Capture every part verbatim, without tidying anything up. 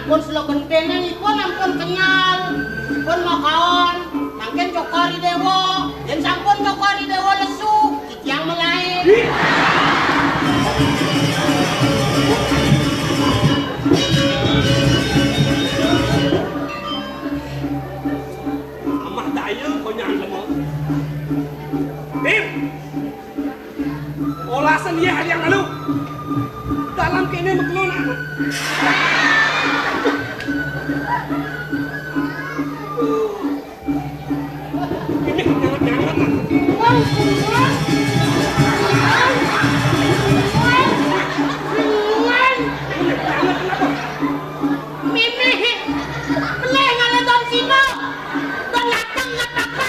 Pun slogan kéné ipun ampun kenyel. Ipun makaon, mangkin Cokor I Déwa. Yén sampun Cokor I Déwa lesu, titiang malaé. Amah daya konyang lemah. Bim. Olasan ia hadiang lalu. Dalam kéné makelon anak. Ini nyangat-nyangat. Mimih, pelih ngalih don sino, don lateng ngatapa.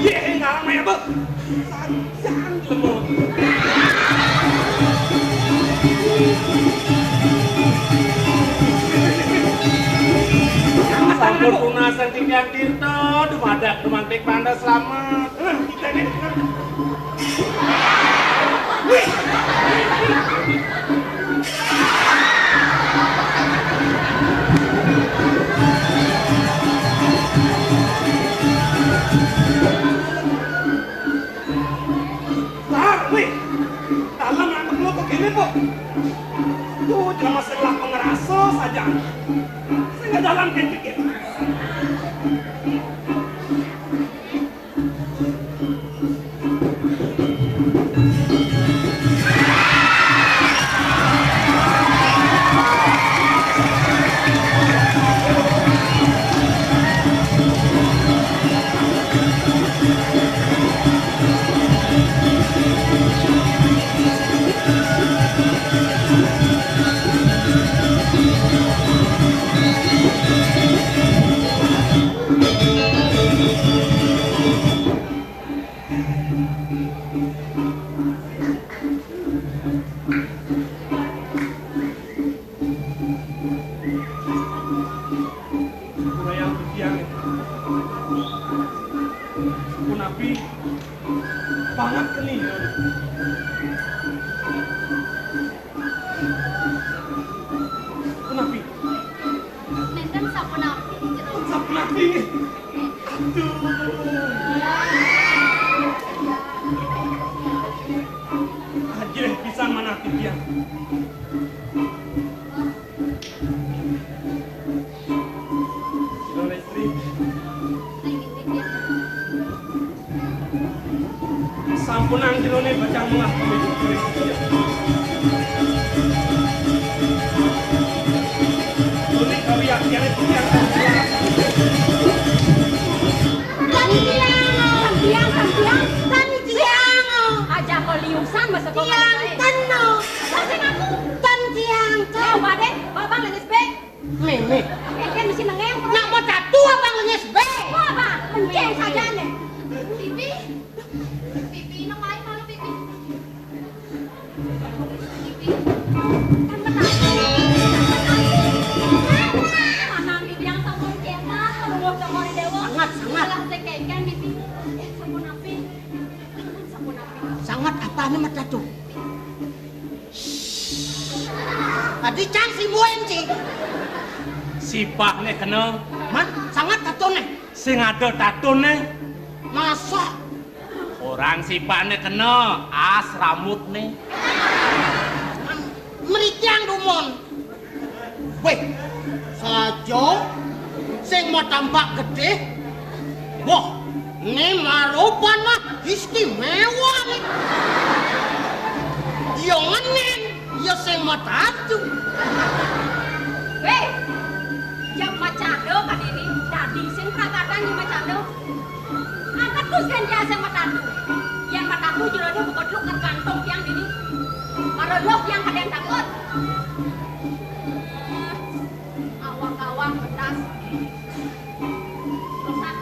Yé, ngarang maya, Bek. Sanjang lemot. Sampun punasan titiang tirta, dumadak dumantik panda slamet. Nah, kita ini. Tar, wih. Dalem anak lu kok kéné, Pok? Tuh, jelema sing lah pengerasa saja. Sing dalem pikir. Kurayang titiang. Punapi banget keni. Punapi. Nénten sapunapi, Jero? Sapunapi. Aduh. Ajih pisan manah titiang. Jero Lestri. Sampunang jeroné bacang mengah kami. Tuni kami yakin itu yang. Tan tiang, tan tiang, tan tiang. Aja kau liusan masa kau. Tiang teno. Sing aku. Tan tiang, tan. Yo, Pak Dé, Babang Lenyes bé. Mémé. Éngkén mesti nengéng. Nak mau tatu abang lenyes bé. Wah, Bang, menceng saja nih. Pipi. Pipi, nang lain malu, Pipi. Pipi. Kan benar. Manang Pipi yang sampun cetak, ruwet Cokor I Déwa. Sangat, sangat. Malah sing kéngkén, Pipi. Sampun api. Sampun api. Sangat apane mata tuh? Adi cang si muen, Ci. Sipahne kena. Man, sangat tatone. Sing ada tatone. Masa? Orang sipahne kena, as rambutne. Man, merikyang dumun. Wéh, saja sing matampak gedé. Wah, né marupa nah istiméwa né. Ya ngenén, ya sing matatu. Wéh, jak macanda kadéné dadi sing pragatan ya macanda. Angkat terus kan dia sing matatu. Yang matatu jeroné buka dulu ke kantong tiang dini. Mara loh tiang kadén takut. Awak-awak pedas. Rusak.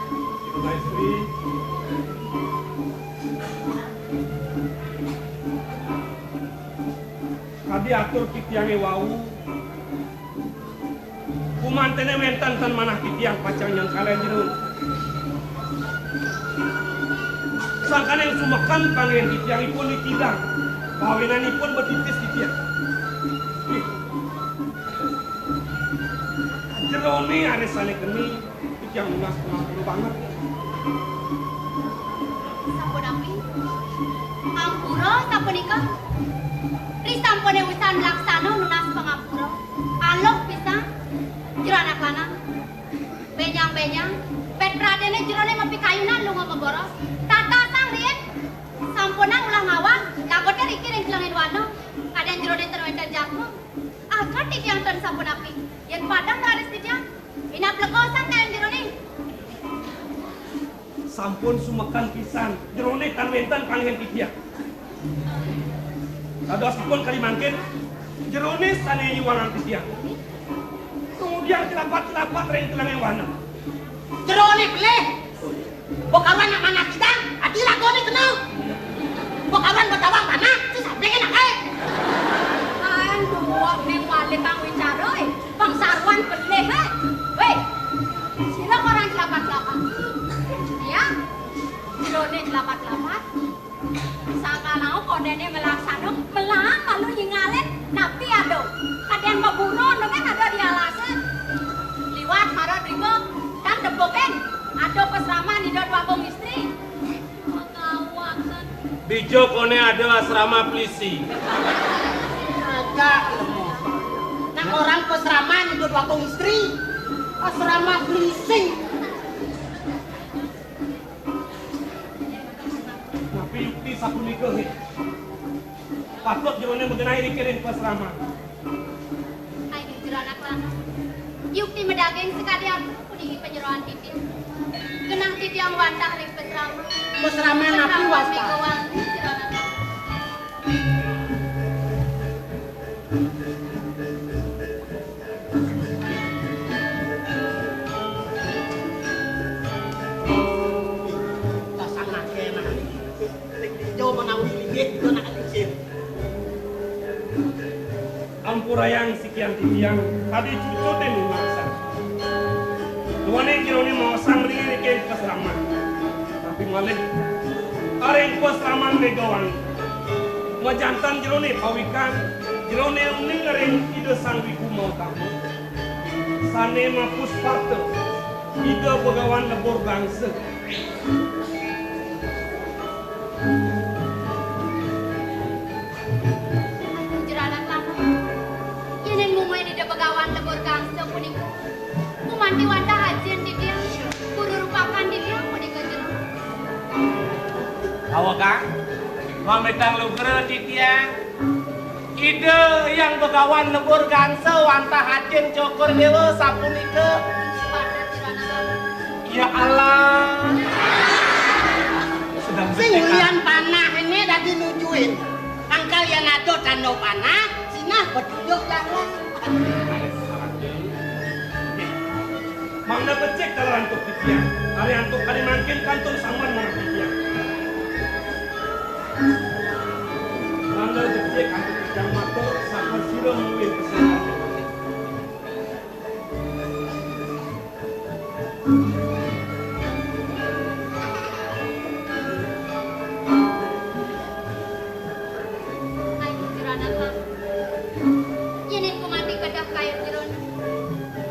Kadi atur titiange wau, kumantene wenten ten manah titiang pacang nyengkalen jero. Sangkaning sumeken panggih titiang ipun di kidang. Pawinanipun betitis titiang. Ih. Jerone are sane keni, titiang nunas pangapura banget. Sapunapi? Ampura sapunika? Risampune usan laksana nunas pangapura. Aluh pisan. Jero anak lanang. Benjang-benjang, bet pradene jerone mapikayunan lunga maboros. Tatasang riin. Sampunang ulah ngawag, lagude riki ring kelengin wana. Kadang jerone ten wenten jakma. Agat titiang ten sapunapi. Yen padem raris titiang, minab lekosan kayun jerone. Sampun sumeken pisan, jerone tan wenten panggihin titiang. Dadosipun kadi mangkin, jerone sane nyuwangang titiang. Kemudian cilapat-cilapat ring kelenging wana. Jerone pelih. Bekawan nak manah kidang, adi lagone kena. Bekawan betawang tanah, sesabing enake. Aen duwek ning wali kang wicara, eh. Pang saruan pelih, eh. Weh, sira koran cilapat-cilapat. Ya, jerone cilapat-cilapat. Sangkanau kondene melaksana, melang malu nyingalin, napi ada. Kadian maburu, anu kan ada di alasan. Liwat mara drika, dan debukin, ada pasraman Ida Dwagung Istri. Makawakan. Dija kone ada asrama polisi. Agak lemah. Nang orang pasraman Ida Dwagung Istri. Asrama polisi. Napi yukti sapunika, he? Patut jerone magenah ring pasraman. Ayo, jero anak lanang. Yukti madaging sakadi apa puniki panyeroan titiang. Genah titiang wantah ring pasraman. Pasraman napi wasta? Megawan jero anak lanang. Pasang nake, nah. Lik dijo menawi linggih, dijo nak licin. Ampurayang sikian titiang, kadi cucutin mangsa. Duaning jerone maosang ring iriking pasraman. Tapi malih, ring pasraman Megawangi. Majanten jerone pawikan, jerone uning ring Ida Sang Wiku Mautama. Sane mapuspata, Ida Begawan Lebur Gangsa. Aduh, jero anak lanang. Yening mungguing Ida Begawan Lebur Gangsa punika, gumanti wantah ajin titiang, guru rupakan titiang punika jero. Awagang, mamitang lugra titiang. Ida Hyang Begawan Lebur Gangsa wantah ajin Cokor Dewa sapunika. Ya Allah. Sedang sing ulian panah ini dadi nujuin. Angkal yen ada tanda panah, sinah petunjuk jalan. Mangda becik taler antuk titiang. Ari antuk kadi mangkin kantun sambat marep titiang. Mangda becik antuk titiang matur, sapa sira mungguing pesan. Ayo, jero anak lanang. Yening gumanti kedah kayun jerone.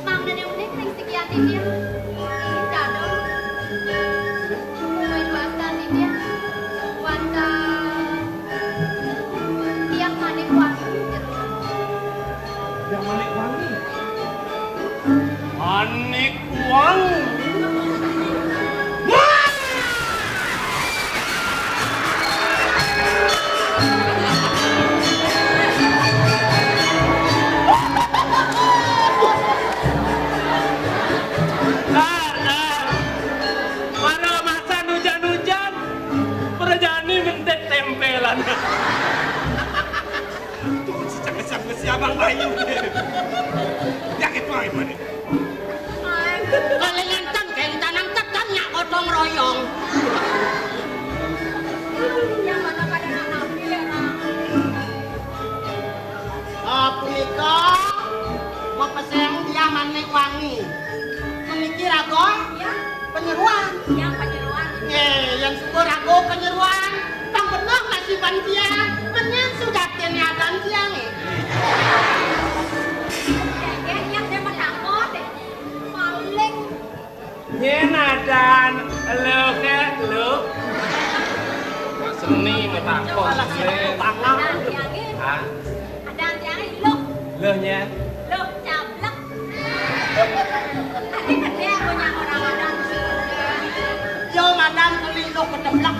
Mangdane uning ring sikian titiang. Ih, dadong. Mungguing wastan titiang. Wantah. Tiang Manik Wangi jerone. Tiang Manik Wangi. Manik Wangi. Dar, dar. Mara masan ujan-ujan, prajani mentet tempelan. Tuh, si cakep-cakep si Abang Bayu. Ya, gitu aja, Manik. Kalingan ten, kenten nang tekan nyak gotong royong. Yang mana pada nak nampil, ya, Bang? Ah, punika mapeseng Diah Manik Wangi. Meniki raga, ya, penyeruan. Yang penyeruan. Nggih, yang suka raga penyeruan. Adan tiang, menyang sujatiné adan tiangé. Dadi nyang déwék takon, paling Nyén adan luh ké luh. Seni matakon. Adan tiangé. Hah? Adan tiangé luh. Luh nyén? Luh cablek. Tadi gedé aku nyang orang adan. Yo, adan keli luh kedeblek.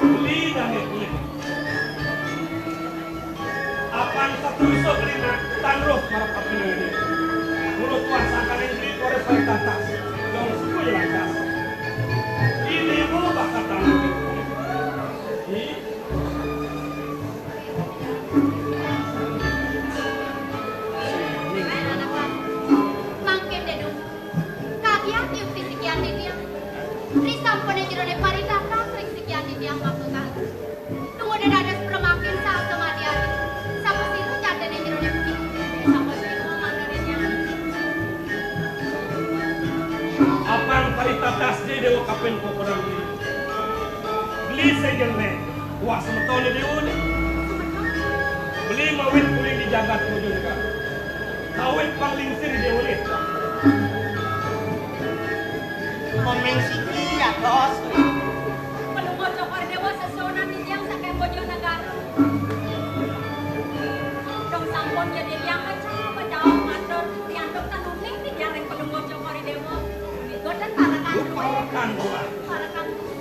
Beli dan beli. Apan sapunika beli nak tangruh marep abdi. Mulut kuasa kaning beli kore paritatas. Dong suku jelas. Ini mau bakat tangruh. Ih. Mangkin Dédung, kagiat yukti sikian titiang. Risampuné jeroné paritatas ring sikian titiang waktu talu. Tungguné dados pramakin saha samadi-adi. Sapasira jatiné jeroné puniki? Sapasira mangdané nyai? Apan paritatas Déwa kaping kokodan diri. Beli sing jelék. Wah, semetoné Déwa né. Beli mawit kuling di jagat Bojonegara. Kawit panglingsir Déwa né. Komeng siki atos. Pelungguh Cokor Déwa sesuunan titiang saking Bojonegara. Dong sampun jadi tiang pecah, pecah matur. Nyantuk tanuning titiang ring Pelungguh Cokor Déwa. Boten parekan dué. Parekan dué. Parekan dué.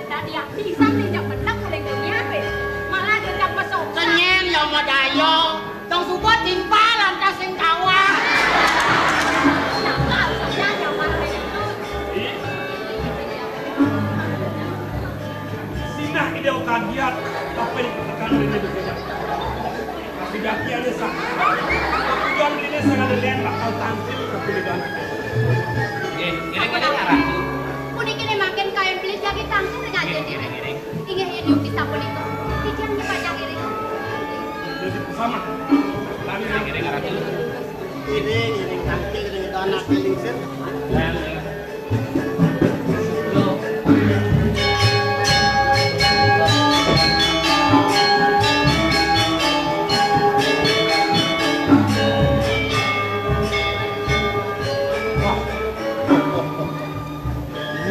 Dadi pisan tinjak benek uling dunia wé. Malah tinjak mesuk. Kenyén ya madaya. Tong suba timpal lantas sing kawah. Nakal saja nyaman itu. Sinah ide kagiat, tapi tekan ini bekerja. Tapi daki ada sah. Tujuan ini sangat ada bakal tampil ke pilihan. Eh, ini mana Ratu? Puniki né mangkin kain pelit jagi tangkil ring ajin. Inggih, yén yukti sapunika. Titiang nyepaja iring. Jadi bersama. Kami iring Ratu. Iring, iring tangkil, iring itu anak lingsir.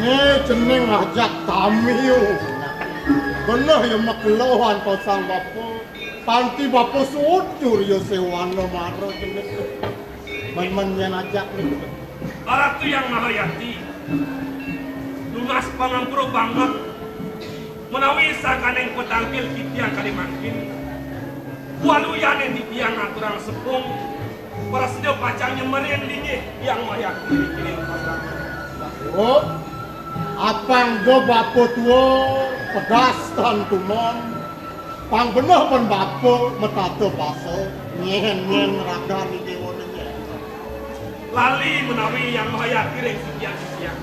Né jeneng ajak tamiu. Beneh ya makelo antosan bapa. Kanti bapa suud jur ya séwana mara jeneng. Men-men yén ajak né. Ratu Hyang Mahayati. Nunas pangampura banget. Menawi sangkaning patangkil titiang kadi mangkin. Waluyaning titiang ngaturang sepung. Prasida pacang nyemerin linggih Hyang Mahayati ring pasraman. Oh, apang ga bapa tua pedas tan tumon. Pang beneh pun bapa matata basa, nyén-nyén ragan i déwa nyén. Lali menawi Hyang Mahayati ring sikian-sikian.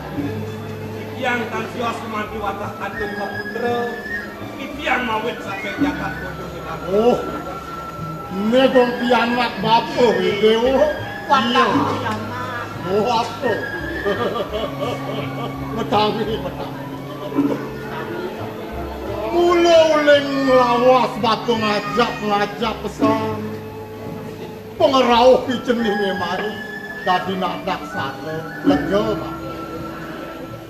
Titiang tan sios gumanti wantah kantun maputra, titiang mawit saking jagat Bojo Setan. Oh. Né dong pianak bapa, Déwa. Iya. Pianak. Oh, apa? Metangi, metangi. Mula uling nglawas bapa ngajap-ngajap pesan. Pangrauh piceningé mai dadi nadak sara lega bapa.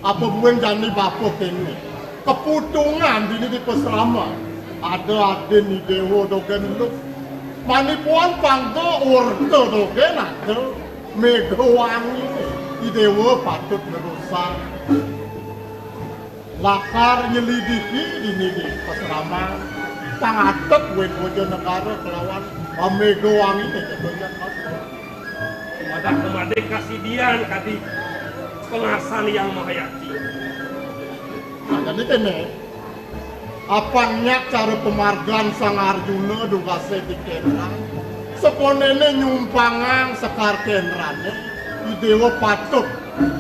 Apa buin jani bapa kéné? Kaputungan dini di pasraman. Ada adin i déwa dogén luh. Manipuan pangga orta dogén ada. Méga wangi i déwa patut nerusang. Lakar nyelidiki dini di pasraman. Pang atep wit Bojo Negara kelawan Méga Wanginé. Madak mamadik kasidian kadi pengasan Hyang Mahayati. Nah, dadi kéné, apang nyak cara pamargan Sang Arjuna dugasé di Kendran. Saponéné nyumpangang sekar Kendrané, i déwa patut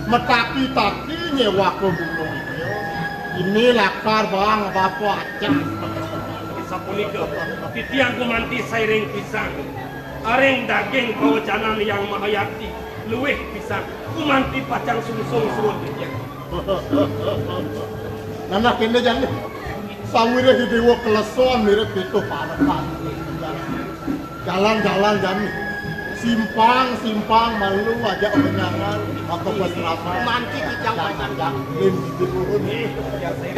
mataki-taki nyéwaka gunung iya. Ini lakar bang bapa acah. Sapunika, titiang gumanti sairing pisan. Aring daging kawacanan Hyang Mahayati. Luwih pisan, gumanti pacang sungsung suud titiang. Nah, nah, kéné jani. Sawiréh Déwa Kleson mirib pituh parekan. Jalan-jalan jani. Simpang-simpang malu ajak benyangan, maka pas ramai. Manci kijang pacang. Lin di turun. Asik.